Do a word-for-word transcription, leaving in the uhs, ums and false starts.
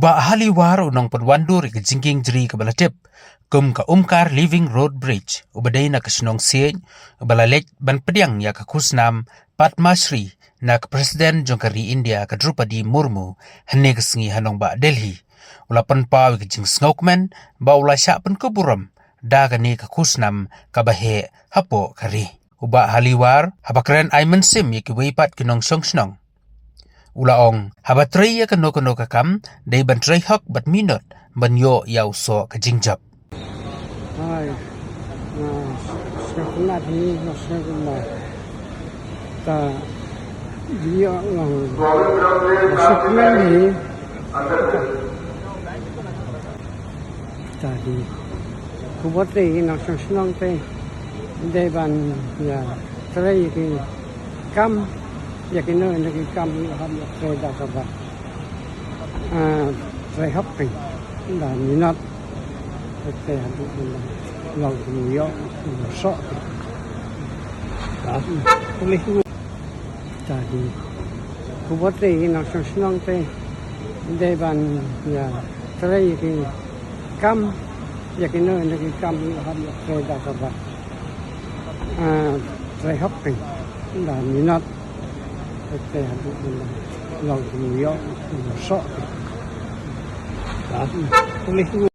Bah Haliwar u nongpynwandur ïa ka jingkieng jri kaba la tip kum ka Umkar Living Road Bridge, uba dei na ka shnong Siej, uba la leit ban pdiang ïa ka khusnam Padma Shri na ka President jong ka ri India ka Droupadi Murmu hynne ka sngi ha nongbah Delhi. U la pynpaw ïa ka jingsngewkmen ba u la shah pynkup burom da kane ka khusnam kaba heh hapoh ka ri. U Bah Haliwar haba kren ai mynsiem ïa kiwei pat ki nongshong shnong, u la ong haba trei ïa kano kano ka kam dei ban trei hok bad minot ban ïoh ïa u soh ka jingjop. Hai, na, sngewtynnat hi, na sngewtynnat. Ta, ïoh long, na sngewtynnat hi. Ta di. Khubor te nongshong shnong te dei ban ïa trei ïa ki kam, ïa kino kino ki kam ïa hap ïa trei da kaba, ah, trei hok phi da minot. Te haduh ban long kum ïoh kum soh. Ah, boleh. Ta di. Khubor te nongshong shnong te dei ban ïa trei ïa ki kam, ïa kino kino ki kam ïa hap ïa trei da kaba, ah, trei hok phi da minot. Te haduh ban long kum ïoh kum soh. Ah, boleh.